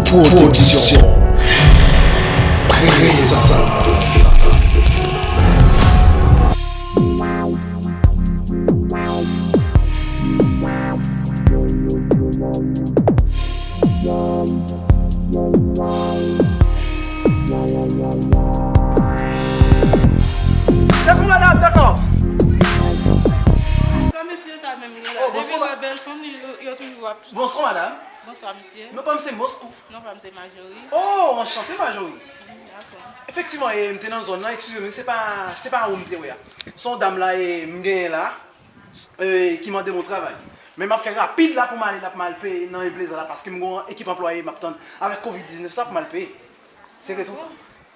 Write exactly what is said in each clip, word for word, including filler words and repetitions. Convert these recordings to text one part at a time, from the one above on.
Pwodiksyon prezante. Dakò, madanm, dakò. Sa mesye sa menm li la. Oh, depi bonswa. Wè bèl fanm li, yo, yo toujou ap. Bonswa, madanm. Bonswa, mesye. Non pa m se Moskou. Non pa m se Majori. Oh, anchante, Majori. Dakò. Efektivman, e, m te nan zòn nan, eskize m, se pa, se pa ou m te wè a. Se yon dam la, e, m genyen la, e, ki mande m yon travay. Men m ap fè rapid la pou m ale la, pou m al peye nan Empleza la, paske m gen yon ekip anplwaye m ap tann avèk kovid diznèf sa pou m al peye. Se rezon sa.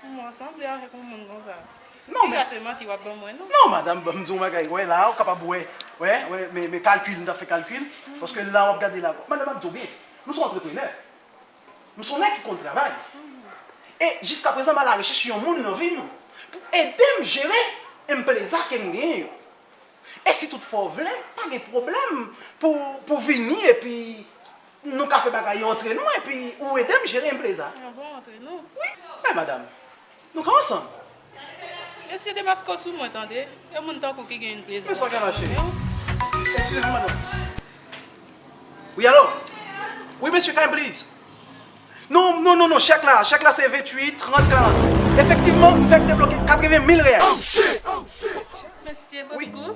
Mwen sanble avèk yon moun konsa. Non, men. Piga se manti w ap ban mwen, non? Non, madanm, ban m di w yon bagay. Wè, la, ou kapab wè. Wè, wè, men, men kalkil, m t ap fè kalkil. Paske la, w ap gade la. Madanm, m ap di w byen. Nou se yon antreprenè. Nou se yon nèg ki konn travay. E jiskaprezan, m alarechèch yon moun nan vi m pou ede m jere Empleza ke m genyen yo. E si toutfwa w vle, pa gen pwoblèm pou, pou vini epi nou ka fè bagay yo antre nou epi ou ede m jere Empleza. Ah bon, antre nou? Wi, men madanm, nou ka ansanm. Mesye, demaske w sou mwen, tande. E moun tankou w ki gen Empleza. Men sa k ap mache. Eskize m, madanm. Wi, alo? Wi, mesye, can you please? Non, non, non, non, chèk la, chèk la se venntuit, trant, karant. Efektivman, m fèk debloke katreven mil reyal. Mesye Bosco.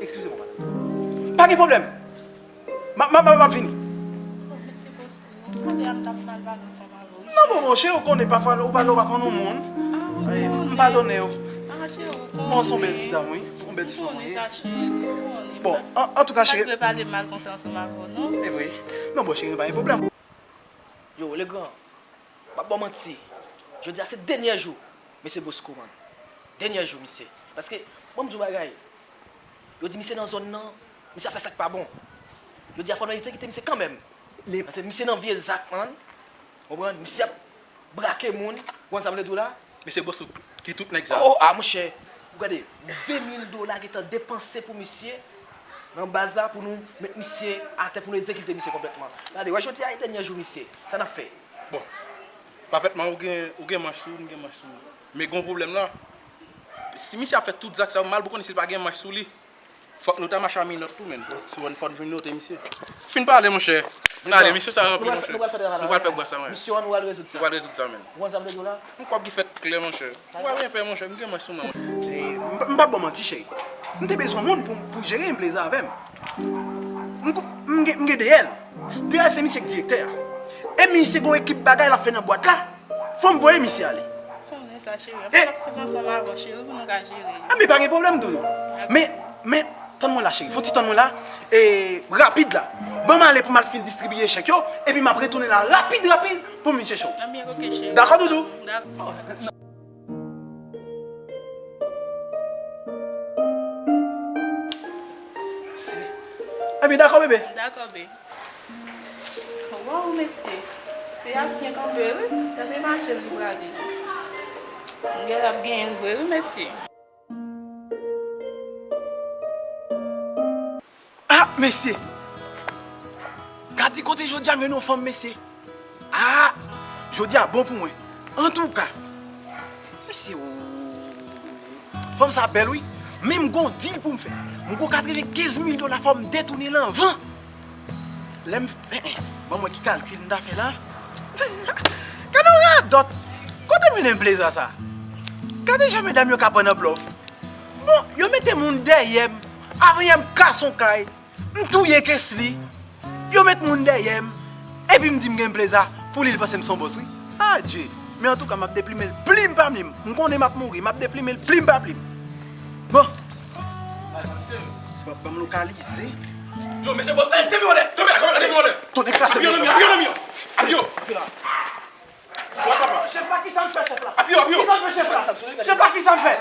Eskize mwen, madanm. Pa gen pwoblèm. M ap, m ap, m ap, m ap vini. Oh, mesye Bosco, tande a m t ap mal pale ansanm avè w. Non, bon, monchè, ou konnen pafwa, ou pa, ou pa konn yon moun. Ah, wi, m padone w. Ah, cheri, ou konnen. Bon, se yon bèl ti dam, wi. Se yon bèl ti fanm, wi. Ou konnen sa, cheri, ou konnen. Bon, an, antouka, cheri. M pa t dwe pale mal konsa ansanm avè w, non. E vre. Non, bon, cheri, pa gen pwoblèm. Yo, Legrand, m ap ba w manti. Jodi a se dènye jou mesye Bosco, man. Dènye jou, misye. Paske, ban m di w bagay. Yo di misye nan zòn nan, misye ap fè sa k pa bon. Yo di a fò nou egzekite misye kanmenm. Paske misye nan vye zak, man. Konprann? Misye ap brake moun. Ou konn sa m vle di w la? Mesye Bosco ki tout nèg sa. Oh, oh, ah, monchè. Ou gade, ven mil dola gentan depanse pou misye nan baz la pou nou met misye atè, pou nou egzekite misye konplètman. Gade, wè jodi a e dènye jou misye. Sa n ap fè? Bon, pafètman, ou gen, ou gen manch sou ou, m gen manch sou mwen. Men gen yon pwoblèm la. Si misye ap fè tout zak sa yo, m mal pou konnen si l pa gen manch sou li. Fòk nou ta mache a minòt tou, menn. Fò, fò n vin note misye. Fin pale, monchè. N ale, misye sa ranpli, monchè. Nou pral fè, nou pral fè travay la. Nou pral fè bras sa, menn. Misye, ann nou al rezoud sa. Nou pral rezoud sa, menn. Ou konn sa m te di w la? M kwè w ki fèt klè, monchè. Ou pa gen pè, monchè. M gen manch sou mwen, monchè. E, m, m p ap ba w manti, cheri. M te bezwen moun pou, pou jere Empleza avè m. M, m gen, m gen Deyèl. Deyèl se misye k direktè a. E misye gen yon ekip bagay l ap fè nan bwat la. Fò m voye misye ale. Konnen sa, cheri. Fò n ap ansanm avè w, cheri, pou nou ka jere yo. Anben, pa gen pwoblèm, Doudou. Men, men, tann mwen la, cheri. Fò ti tann mwen la. E, rapid la. Ban m ale pou m al fin distribiye chèk yo. Epi m ap retounen la rapid, rapid pou m vin chèche w. Anben, oke, cheri. Dakò, Doudou? Dakò. Anben, dakò, bebe. Dakò, be. Waw, mesye. Se ap byen kanpe, wi. Gade mache l li prale. Gade ap genyen l vre, wi, mesye. Ah, mesye! Gade kote jodi a m jwenn yon fanm, mesye. Ah! Jodi a bon pou mwen. Antouka, mesye, o, fanm sa bèl, wi. Men m gon deal pou m fè. M gon katrevenkenz mil dola, fò m detounen l anvan. Lè m, eh, eh, ban m wè ki kalkil m ta fè la. Gade yon radòt. Kote m jwenn Empleza sa? Gade jan medam yo ka pran nan blòf. Bon, yo mete moun dèyè m. Avan yè m kase yon kay. M touye Kesly. Yo met moun dèyè m. Epi m di m gen Empleza. Pou li, li panse m se yon bòs, wi. Adje. Men antouka, m ap deplimen l plim pa plim. M konnen m ap mouri. M ap deplimen l plim pa plim. Bon. Ban, ban m lokalize. Yo, mesye bòs, ey, depi wòlè, depi wòlè, depi wòlè. Tonè krase. Apiye nan mi, apiye nan mi. Apiye. Apiye la. Wè papa. Chèf la, kisa l fè, chèf la? Apiye, apiye. Kisa l fè, chèf la? Chèf la, kisa l fè?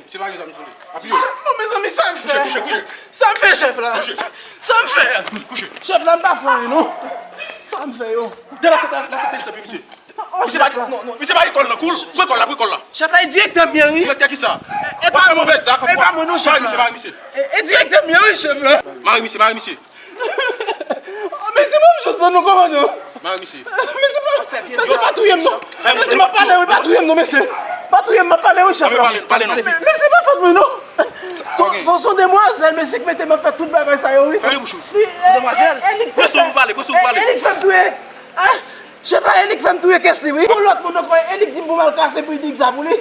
Se pa gen zam sou li. Apiye. Non, mezanmi, sa l fè? Kouche, kouche, kouche. Sa l fè, chèf la? Kouche. Sa l fè? Kouche. Chèf la, m pa fè anyen, non. Sa m fè, yo? De la sete, la sete, misye. Oh, misye pa, non, non, misye pa gen kòl nan kou l. Pran kòl la, pran kòl la. Chèf la, e direktè m ye, wi. Direktè kisa? E, e pa mwen, non, chèf la. Mare misye, mare misye. E, e direktè m ye, wi, chèf la. Mare misye, mare misye. Oh, men se pa m jis la, non, kòmandan. Mari misye. Mesye, pa, mesye, pa touye m non. Mesye, m ap pale wi, pa touye m non, mesye. Pa touye m, m ap pale wi, chèf la. Pale, pale non. Mesye, pa fòt mwen non. Son, son, son demwazèl, mesye, ki mete m ap fè tout bagay sa yo wi. Fèmen bouch ou. Demwazèl. Pran sou pou pale, pran sou pou pale. E li k fè m touye. Ah, chèf la, e li k fè m touye kès li wi. Yon lòt moun ankò, e li k di m pou m al kase bilding sa pou li.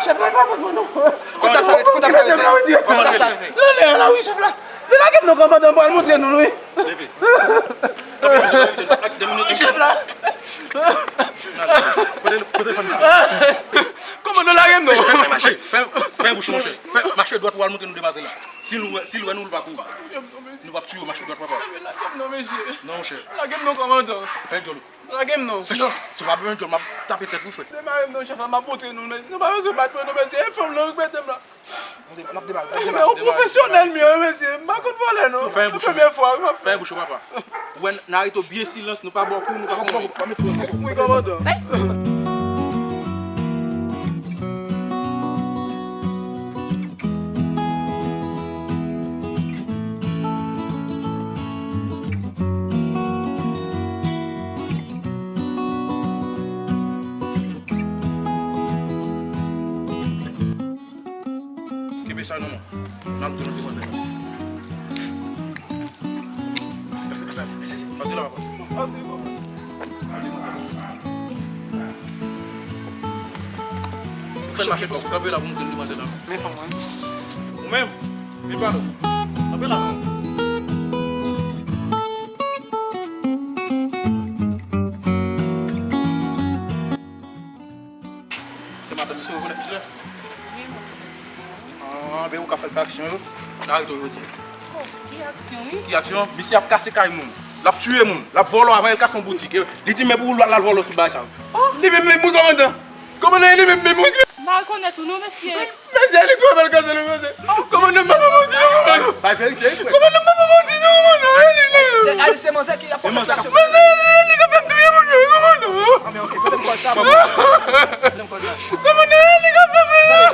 Chèf la, e pa fòt mwen non. Kontak sa rete, kontak sa rete. Kontak sa rete. Lè a la wi, chèf la. Delage m non, kòmandan, m pral montre nou l wi. Leve. Kanpe, mesye, kanpe, mesye. De minit, de minit. Chèf la. Kote, kote fanm sa? Kòmandan, lage m non. Fè, fè, fè, fè bouch ou, monchè. Fè, mache dwat pou al montre nou demwazèl la. Si l wè, si l wè nou, l pa kou. Nou p ap tiye w, mache dwat, papa. Lage m non, mesye. Non, monchè. Lage m non, kòmandan. Fè djòl ou. Lage m non. Silans! Si w pa bezwen djòl, m ap tape tèt ou, frè. Demare m non, chèf la, m ap montre nou, mesye. Nou pa bezwen bat mwen non, mesye. E fanm lan ki mete m la. N ap demare, n ap demare. Yon pwofesyonèl m ye wi, mesye. M pa konn vòlè non. Fèmen bouch ou. Premye fwa wi m ap fè. Fèmen bouch ou, papa. Ou wè, n arete w byen silans, nou pa ba w kou, nou pa konn. Wi, kòmandan. Kenbe sa nan men w. N al tounen demwazèl la. Pase, pase, pase, pase, pase. Pase la, papa. Pase, papa. Al demwazèl la. Fè l mache dwat, kanpe la pou nou tounen demwazèl la. Men pa mwen. Ou menm, vin pale. Kanpe la, non. Se madanm misye, ou rekonèt misye? Wi, mwen rekonèt misye, wi. Ah, ben ou ka fè l fè aksyon yo. N arete w jodi. Oh, ki aksyon, wi? Ki aksyon? Misye ap kase kay moun. L ap tiye moun. L ap vòlò avan l kase yon boutik. E li di men pou l al vòlò tout bagay sa yo. Oh! Li menm menm wi, kòmandan. Kòmandan, li menm menm wi. M pa rekonèt ou non, mesye. Mesye, li twò bèl kase nou, mesye. Kòmandan, m pa pa manti non, kòmandan. Bay verite, wi, frè. Kòmandan, m pa pa manti non, kòmandan. Se, a, se manzè ki ap fè aksyon. Mesye, li ka fè m touye moun yo, kòmandan. Ah, men ok, pote m kòd sa, pote m kòd sa. Pote m kòd sa. Kòmandan, li ka fè m.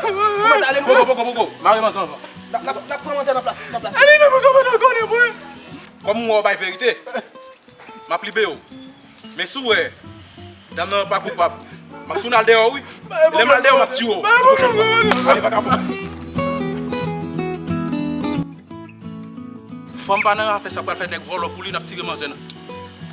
Kòmandan, ale nou. Poko, poko, poko. Mare manzè anvan. N ap, n ap, n ap pran manzè nan plas, nan plas. Ale, men kòmandan, konnen mwen. Kòm ou wè w bay verite, m ap libere w. Men si w wè dam nan pa koupab, m ap tounen al dèyè w, wi. Lè m al dèyè w, m ap tiye w. Ale, vagabon. Fanm pa nan afè sa, pral fè nèg vòlò pou li, n ap tire manzè nan.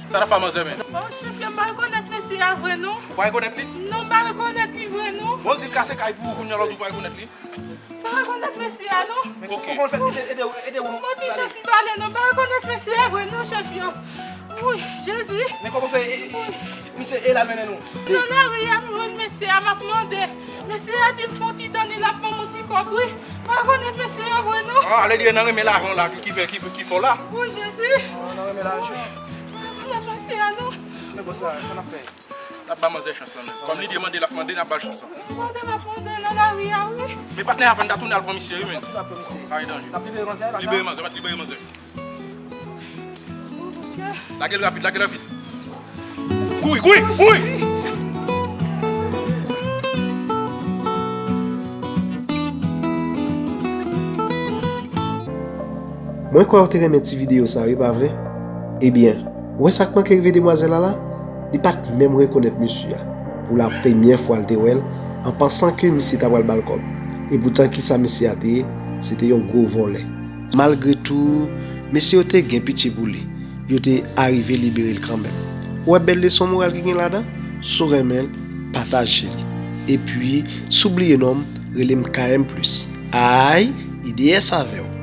Sa n ap fè manzè, men? Oh, chèf, m pa rekonèt mesye a vre, non. Ou pa rekonèt li? Non, m pa rekonèt li vre, non. Bon, di l kase kay pou ou, kounye a la w di w pa rekonèt li. M pa rekonèt mesye a, non. Ok. Kòman w fè ede, ede, ede w? Mwen di chèf m pale non, m pa rekonèt mesye a vre non, chèf yo. Wi, Jezi. Men kòman w fè, e, e, misye e l al mennen nou? Nan lari a m jwenn mesye a, m ap mande. Mesye a di m fè yon ti tann, l ap ban m yon ti kòb, wi. M pa rekonèt mesye a vre non. Ah, ale li nan renmen lajan la ki, ki fè, ki, ki fè w la. Wi, Jezi. Ah, nan renmen lajan. M pa rekonèt mesye a non. Men bon, sa, sa n ap fè? N ap ba manzè chans lan menm. Kòm li demande, l ap mande, n ap ba l chans lan. Mande, m ap mande nan lari a, wi. Men patnè, avan n ta tounen al pran misye, wi, men. Tounen al pran misye. Pa gen danje. N ap libere manzè la, sa? Libere manzè, mèt libere manzè. Lage l rapid, lage l rapid. Kouri, kouri, kouri! Mwen kwè w te renmen ti videyo sa, wi, pa vre? Ebyen, ou wè sa k manke rive demwazèl la la? Li pa t menm rekonèt mesye a. Pou la premyè fwa l te wè l, an pansan ke misye ta pral ba l kòb. Epoutan kisa mesye a te ye? Se te yon gwo vòlè. Malgre tou, mesye yo te gen pitye pou li. Yo te arive libere l kanmenm. Ou wè bèl leson moral ki gen ladan? Si w renmen l, pataje l. Epi, si w bliye non m, rele m K M plis. Ay, I D S avè w.